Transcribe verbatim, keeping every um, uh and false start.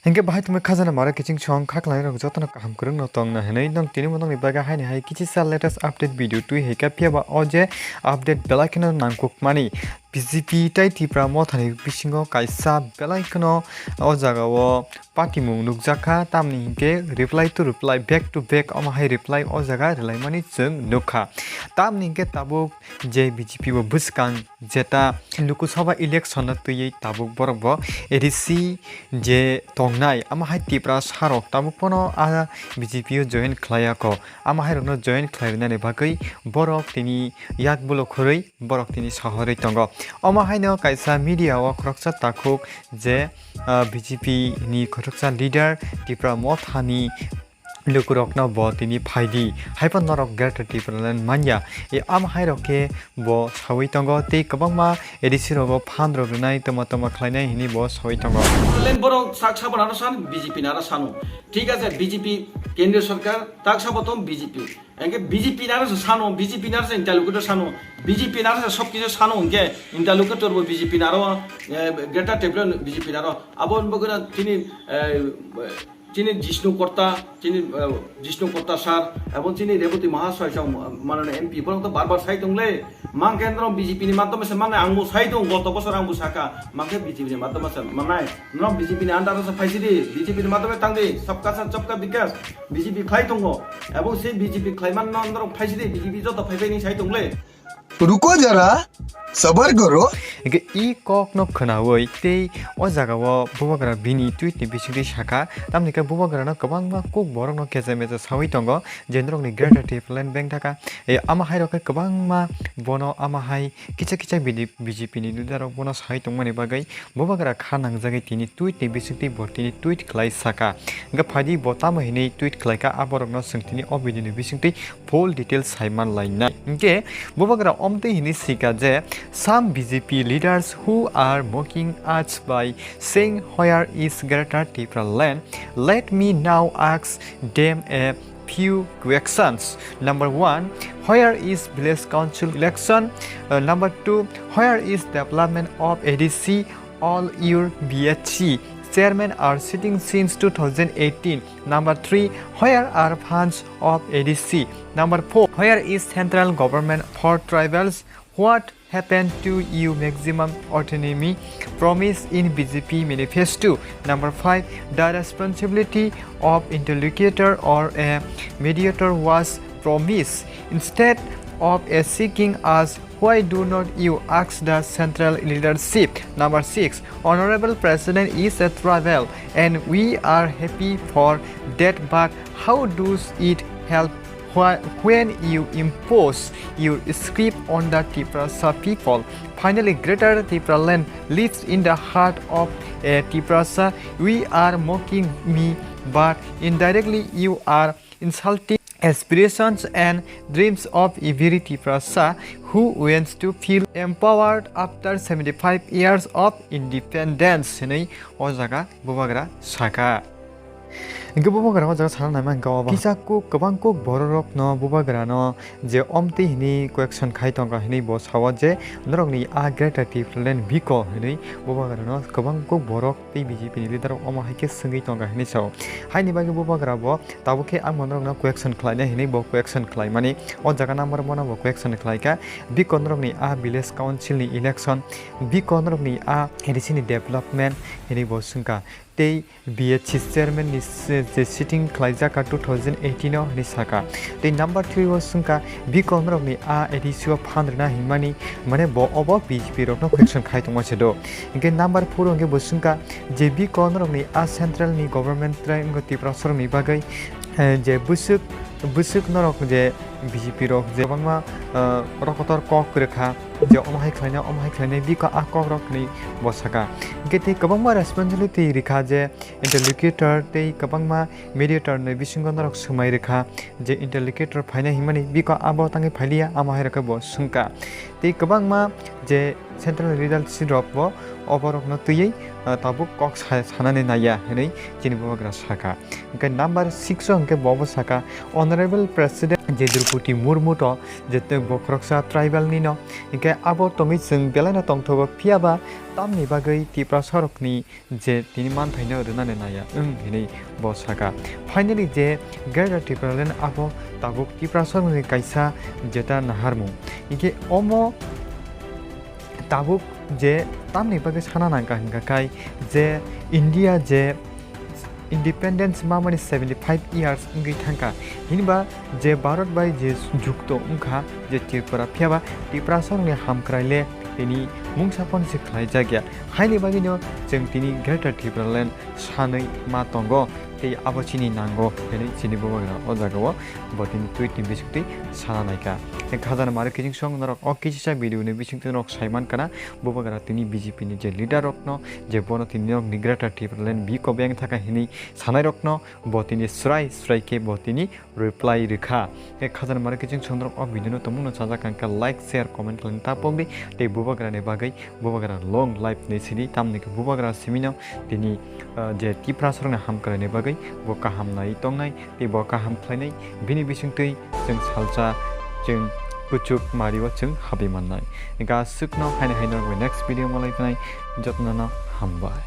Hinkhe bahai tongwi khajana mara kiching song kha khlainai rok jotono kaham kwrwngno tongna hwnwi nwng tini bo nokni bagwi haini hai kichisa latest update video twi hai kha, phiya ba o je update belai kheno nangkukmani. B J P tei Tipra Mothani bisingo kaisa belai kheno o jagao patimung nukjakha, tamni hinkhe reply to reply, back to back omo hai reply o jaga rwlaimani chwng nukha. Tamni hinkhe tabuk je B J P bo bwskang jeta Lok Sabha election no twiwi tabuk borok bo A D C je tongnai, amo hai Tiprasa rok tabuk pono a B J P o join khlaiya kho, amo hai rokno join khlai rwnani bagwi borok tini yak bulo khurwi borok tini sohorwi tongo. Omo haino kaisa media o khoroksa takhuk je, ah, B J P ni khoroksa leader Tipra Mothani lukurokno bo tini phaidi, haiphano norok Greater Tipraland manya. E, am hairok khe bo sawi tongo, tei kwbangma A D C rogo phan rok rwnai, toma toma khlainai hwnwi bo sawi tongo. Len borok sak sabo naro san, B J P naro sano. Thik ase, B J P kendriya sarkar, tak sabo tom B J P. Engke B J P naro se sano, B J P naro se interlocutor sano, B J P naro se sob kisu sano, engke interlocutor bo B J P naro, eh, Greater Tipraland B J P naro. Abo bogwno tini, eh, chini Jishnu Kotta, chini, eh, Jishnu Kotta sir, ebong chini Rebati Mahasoy song, manani M P, borok to bar bar sai tongle, mangke norok B J P ni madhyome se mannai, ang bo sai tong, goto bosor ang bo saka, mangke B J P ni madhyome se mannai, norok B J P ni under o se phaisidi, B J P ni madhyome tangdi, sabka saath sabka vikas, B J P khlai tongo, ebong se B J P khlai man norok phaisidi, B J P joto phaibai ni sai tongle. Ruko jara, sabar karo. Hingke i kokno khwnawi tei o jagao bubagra bini tweet ni bisingtwi sakha, tamni khe bubagrano kwbangma kuk borokno kecha mecha sawi tongo je norokni Greater Tipraland bengthaka. E, ama hai rok khe kwbangma bono ama hai kisa kisa bini B J P ni leader rok bono sawi tongmani bagwi bubagra kha nangjagwi tini tweet ni bisingtwi bo tini tweet khlai saka. Hingke phaidi bo tamo hinwi tweet khlaikha, aborokno chwng tini o video ni bisingtwi full details sai man lainai. Hingke bubagra omtwi hinwi sika je, some B J P leaders who are mocking us by saying, "Where is Greater Tipraland?" Let me now ask them a few questions. Number one, where is village council election? Uh, number two, where is development of A D C? All your B H C chairmen are sitting since two thousand eighteen. Number three, where are funds of A D C? Number four, where is central government for tribals? What happened to you maximum autonomy promise in B J P manifesto? Number five, the responsibility of interlocutor or a mediator was promised. Instead of a seeking us, why do not you ask the central leadership? Number six, Honorable President is a tribal and we are happy for that, but how does it help wh- when you impose your script on the Tiprasa people? Finally, Greater Tipraland lives in the heart of a Tiprasa. We are mocking me, but indirectly you are insulting aspirations and dreams of every Tiprasa who wants to feel empowered after seventy-five years of independence, hwnwi o jaga bubagra saka. Hingke bubagra o jaga sana naima hingke obo kisa kuk, kwbang kuk bororokno bubagrano je omtwi hwnwi question khai tongkha hwnwi bo sao je norokni a Greater Tipraland biko hwnwi bubagrano kwbang kuk borok tei B J P ni leader rok omo hai khe swngwi tongkha hwnwi sao. Haini bagwi bubagra bo tabuk khe ang bo norokno question khlainai hwnwi bo question khlaimani. O jaga number one o bo question khlaikha, biko norokni a village council ni election, biko norokni a A D C ni development hwnwi bo swngkha. Tei B H C chairman ni se-, je sitting khlaijak kha two thousand eighteen o hwnwi sakha. Tei number three o swngkha, biko norokni a A D C o phan rwna hinmani, mane bo obo B J P rokno question khai tongma se do. Hingke number four o hingke bo swngkha, je biko norokni a central ni government tei wngkha Tiprasa rokni bagwi, eh, je bwswk, bwswk norok je B J P rok je kwbangma, eh, rokotor kok kwrwkha, je omo hai khlainai, omo hai khlainai, biko a kok rok hwnwi bo sakha. Hingke tei kwbangma responsibility rikha je interlocutor tei kwbangma mediator ni bisingo norok swmai rikha je interlocutor phainai hinmani, biko abo tangwi phailiya, amo hai rokhe bo swngkha. Tei kwbangma je central leadership rok bo oborokno twiwi, ah, tabuk kok sa-, sanani naiya hwnwi chini bubagra sakha. Hingke number six o hingke bo bo sakha, Honorable President je Droupadi Murmu to je te bo khoroksa tribal ni no, hinkhe abo tongwi chwng belai no tongthogo, phiya ba tamni bagwi Tiprasa rokni je tini manthai no rwnani naya wng hinwi bo saka. Finally je Greater Tipraland abo tabuk Tiprasa rokni kaisa jeta naharmung, hinkhe omo tabuk je tamni bagwi sana nangkha hinkha khai je India je independence mamani seventy five years wngwi thangkha, hinba je Bharat bai je jukto wngkha je Tripura, phiya ba Tiprasa rokni hamkrai le tini mungsa phano se khlai jakya, haini bagwi no chwng tini Greater Tipraland sanwi ma tongo tei abo chini nango hinwi chini bubagra o jagao bo tini tweet ni bisingtwi sana naikha. Khajana mari kiching song norok o kichisa video ni bisingtwi norok saiman kana bubagra tini B J P ni je leader rokno je bono tini norok ni Greater Tipraland biko beng thaka hinwi sanai rokno bo tini srai srai khe bo tini reply rwkha. Khajana mari kiching song norok o video no tongmung no chajak kha like share comment khlai tapok di tei bubagra ni bagwi bubagra long life ni sini tamni khe bubagra simino tini ah, je Tiprasa rokni hamkrai ni bagwi bo kaham nai tongnai tei bo kaham khlainai, bini bisingtwi chwng salsa chwng kuchuk mario chwng habwi mannai. Ga sukno haino haino next video malai phinai, jotno no hambai.